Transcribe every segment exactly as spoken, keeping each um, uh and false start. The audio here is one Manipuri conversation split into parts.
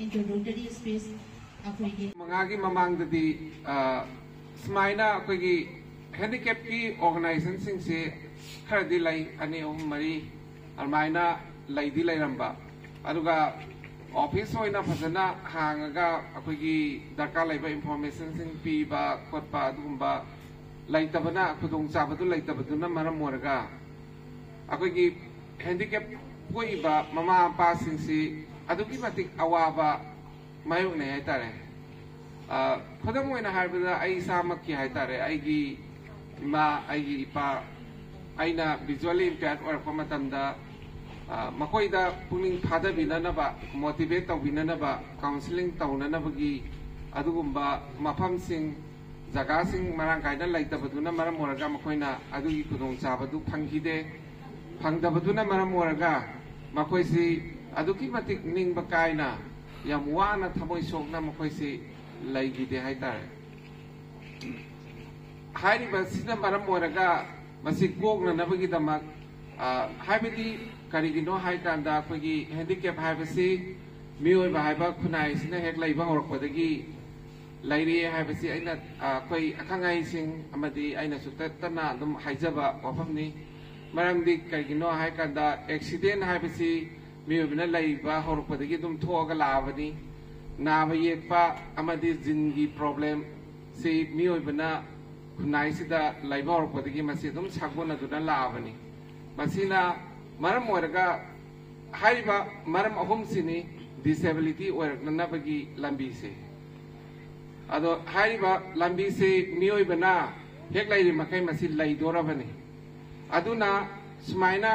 Introductory speech ꯑꯩꯈꯣꯏꯒꯤ ꯃꯉꯥꯒꯤ ꯃꯃꯥꯡꯗꯗꯤ, ꯑ, ꯁꯨꯃꯥꯏꯅ ꯑꯩꯈꯣꯏꯒꯤ handicapꯀꯤ organizationꯁꯤꯡꯁꯦ ꯈꯔꯗꯤ ꯂꯩ, ꯑꯅꯤ, ꯑꯍꯨꯝ, ꯃꯔꯤ ꯑꯗꯨꯃꯥꯏꯅ ꯂꯩꯗꯤ ꯂꯩꯔꯝꯕ꯫ ꯑꯗꯨꯒ office ꯑꯣꯏꯅ ꯐꯖꯅ ꯍꯥꯡꯉꯒ ꯑꯩꯈꯣꯏꯒꯤ ꯗꯔꯀꯥꯔ ꯂꯩꯕ informationꯁꯤꯡ ꯄꯤꯕ ꯈꯣꯠꯄ ꯑꯗꯨꯒꯨꯝꯕ ꯂꯩꯇꯕꯅ, ꯈꯨꯗꯣꯡꯆꯥꯕꯗꯨ ꯂꯩꯇꯕꯗꯨꯅ ꯃꯔꯝ ꯑꯣꯏꯔꯒ ꯑꯩꯈꯣꯏꯒꯤ handicap ꯄꯣꯛꯏꯕ ꯃꯃꯥ ꯃꯄꯥꯁꯤꯡꯁꯤ ꯑꯗꯨꯛꯀꯤ ꯃꯇꯤꯛ ꯑꯋꯥꯕ ꯃꯥꯌꯣꯛꯅꯩ ꯍꯥꯏꯇꯥꯔꯦ꯫ ꯑ, ꯈꯨꯗꯝ ꯑꯣꯏꯅ ꯍꯥꯏꯔꯕꯗ ꯑꯩ ꯏꯁꯥꯃꯛꯀꯤ ꯍꯥꯏꯇꯥꯔꯦ, ꯑꯩꯒꯤ ꯏꯃꯥ, ꯑꯩꯒꯤ ꯏꯄꯥ, ꯑꯩꯅ visually impaired ꯑꯣꯏꯔꯛꯄ ꯃꯇꯝꯗ, ꯑ, ꯃꯈꯣꯏꯗ ꯄꯨꯛꯅꯤꯡ ꯊꯥꯗꯕꯤꯅꯅꯕ, motivate ꯇꯧꯕꯤꯅꯅꯕ, counselling ꯇꯧꯅꯅꯕꯒꯤ ꯑꯗꯨꯒꯨꯝꯕ ꯃꯐꯝꯁꯤꯡ, ꯖꯒꯥꯁꯤꯡ ꯃꯔꯥꯡ ꯀꯥꯏꯅ ꯂꯩꯇꯕꯗꯨꯅ ꯃꯔꯝ ꯑꯣꯏꯔꯒ ꯃꯈꯣꯏꯅ ꯑꯗꯨꯒꯤ ꯈꯨꯗꯣꯡꯆꯥꯕꯗꯨ ꯐꯪꯈꯤꯗꯦ꯫ ꯐꯪꯗꯕꯗꯨꯅ ꯃꯔꯝ ꯑꯣꯏꯔꯒ ꯃꯈꯣꯏꯁꯤ ꯑꯗꯨꯛꯀꯤ ꯃꯇꯤꯛ ꯅꯤꯡꯕ ꯀꯥꯏꯅ ꯌꯥꯝ ꯋꯥꯅ ꯊꯃꯣꯏ ꯁꯣꯛꯅ ꯃꯈꯣꯏꯁꯤ ꯂꯩꯈꯤꯗꯦ ꯍꯥꯏꯇꯥꯔꯦ꯫ ꯍꯥꯏꯔꯤꯕꯁꯤꯅ ꯃꯔꯝ ꯑꯣꯏꯔꯒ ꯃꯁꯤ ꯀꯣꯛꯅꯅꯕꯒꯤꯗꯃꯛ, ꯑ, ꯍꯥꯏꯕꯗꯤ ꯀꯔꯤꯒꯤꯅꯣ ꯍꯥꯏꯀꯥꯟꯗ ꯑꯩꯈꯣꯏꯒꯤ handicap ꯍꯥꯏꯕꯁꯤ ꯃꯤꯑꯣꯏꯕ ꯍꯥꯏꯕ ꯈꯨꯟꯅꯥꯏ ꯑꯁꯤꯅ ꯍꯦꯛ ꯂꯩꯕ ꯍꯧꯔꯛꯄꯗꯒꯤ ꯂꯩꯔꯤ ꯍꯥꯏꯕꯁꯤ ꯑꯩꯅ, ꯑ, ꯑꯩꯈꯣꯏ ꯑꯈꯪ ꯑꯍꯩꯁꯤꯡ ꯑꯃꯗꯤ ꯑꯩꯅꯁꯨ ꯇꯠꯇꯅ ꯑꯗꯨꯝ ꯍꯥꯏꯖꯕ ꯋꯥꯐꯝꯅꯤ꯫ ꯃꯔꯝꯗꯤ ꯀꯔꯤꯒꯤꯅꯣ ꯍꯥꯏꯀꯥꯟꯗ accident ꯍꯥꯏꯕꯁꯤ ꯃꯤꯑꯣꯏꯕꯅ ꯂꯩꯕ ꯍꯧꯔꯛꯄꯗꯒꯤ ꯑꯗꯨꯝ ꯊꯣꯛꯑꯒ ꯂꯥꯛꯑꯕꯅꯤ꯫ ꯅꯥꯕ ꯌꯦꯛꯄ ꯑꯃꯗꯤ geneꯒꯤ problemꯁꯤ ꯃꯤꯑꯣꯏꯕꯅ ꯈꯨꯟꯅꯥꯏꯁꯤꯗ ꯂꯩꯕ ꯍꯧꯔꯛꯄꯗꯒꯤ ꯃꯁꯤ ꯑꯗꯨꯝ ꯁꯥꯒꯣꯟꯅꯗꯨꯅ ꯂꯥꯛꯑꯕꯅꯤ꯫ ꯃꯁꯤꯅ ꯃꯔꯝ ꯑꯣꯏꯔꯒ ꯍꯥꯏꯔꯤꯕ ꯃꯔꯝ ꯑꯍꯨꯝꯁꯤꯅꯤ disability ꯑꯣꯏꯔꯛꯅꯅꯕꯒꯤ ꯂꯝꯕꯤꯁꯦ꯫ ꯑꯗꯣ ꯍꯥꯏꯔꯤꯕ ꯂꯝꯕꯤꯁꯤ ꯃꯤꯑꯣꯏꯕꯅ ꯍꯦꯛ ꯂꯩꯔꯤ ꯃꯈꯩ ꯃꯁꯤ ꯂꯩꯗꯣꯔꯕꯅꯤ꯫ ꯑꯗꯨꯅ ꯁꯨꯃꯥꯏꯅ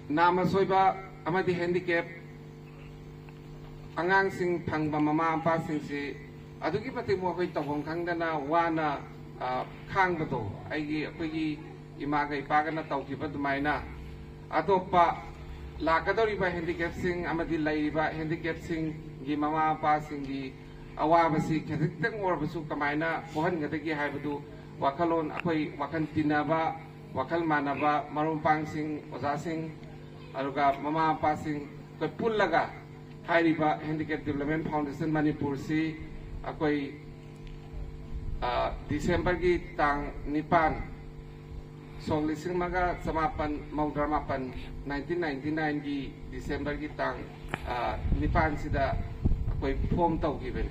ꯅꯥꯃ ꯁꯣꯏꯕ ꯑꯃꯗꯤ handicap ꯑꯉꯥꯡꯁꯤꯡ ꯐꯪꯕ ꯃꯃꯥ ꯃꯄꯥꯁꯤꯡꯁꯤ ꯑꯗꯨꯛꯀꯤ ꯃꯇꯤꯛ ꯃꯈꯣꯏ ꯇꯧꯐꯝ ꯈꯪꯗꯅ ꯋꯥꯅ, ꯑ, ꯈꯥꯡꯕꯗꯣ, ꯑꯩꯒꯤ, ꯑꯩꯈꯣꯏꯒꯤ ꯏꯃꯥꯒ ꯏꯄꯥꯒꯅ ꯇꯧꯈꯤꯕ ꯑꯗꯨꯃꯥꯏꯅ ꯑꯇꯣꯞꯄ ꯂꯥꯛꯀꯗꯧꯔꯤꯕ ꯍꯦꯟꯗꯤꯀꯦꯞꯁꯤꯡ ꯑꯃꯗꯤ ꯂꯩꯔꯤꯕ ꯍꯦꯟꯗꯤꯀꯦꯞꯁꯤꯡꯒꯤ ꯃꯃꯥ ꯃꯄꯥꯁꯤꯡꯒꯤ ꯑꯋꯥꯕꯁꯤ ꯈꯖꯤꯛꯇꯪ ꯑꯣꯏꯔꯕꯁꯨ ꯀꯃꯥꯏꯅ ꯀꯣꯛꯍꯟꯒꯗꯒꯦ ꯍꯥꯏꯕꯗꯨ ꯋꯥꯈꯜꯂꯣꯟ, ꯑꯩꯈꯣꯏ ꯋꯥꯈꯜ ꯇꯤꯟꯅꯕ, ꯋꯥꯈꯜ ꯃꯥꯟꯅꯕ ꯃꯔꯨꯞ ꯃꯄꯥꯡꯁꯤꯡ, ꯑꯣꯖꯥꯁꯤꯡ, ꯑꯗꯨꯒ ꯃꯃꯥ ꯃꯄꯥꯁꯤꯡ ꯑꯩꯈꯣꯏ ꯄꯨꯜꯂꯒ ꯍꯥꯏꯔꯤꯕ Handicap Development Foundation ꯃꯅꯤꯄꯨꯔꯁꯤ ꯑꯩꯈꯣꯏ, ꯑ, ꯗꯤꯁꯦꯝꯕꯔꯒꯤ ꯇꯥꯡ ꯅꯤꯄꯥꯟ, ꯁꯣꯛ ꯂꯤꯁꯤꯡ ꯑꯃꯒ ꯆꯃꯥꯄꯟ ꯃꯧꯗ꯭ꯔꯥ ꯃꯥꯄꯟ, nineteen ninety nineꯒꯤ ꯗꯤꯁꯦꯝꯕꯔꯒꯤ ꯇꯥꯡ, ꯑ, ꯅꯤꯄꯥꯟꯁꯤꯗ ꯑꯩꯈꯣꯏ ꯐꯣꯝ ꯇꯧꯈꯤꯕꯅꯤ꯫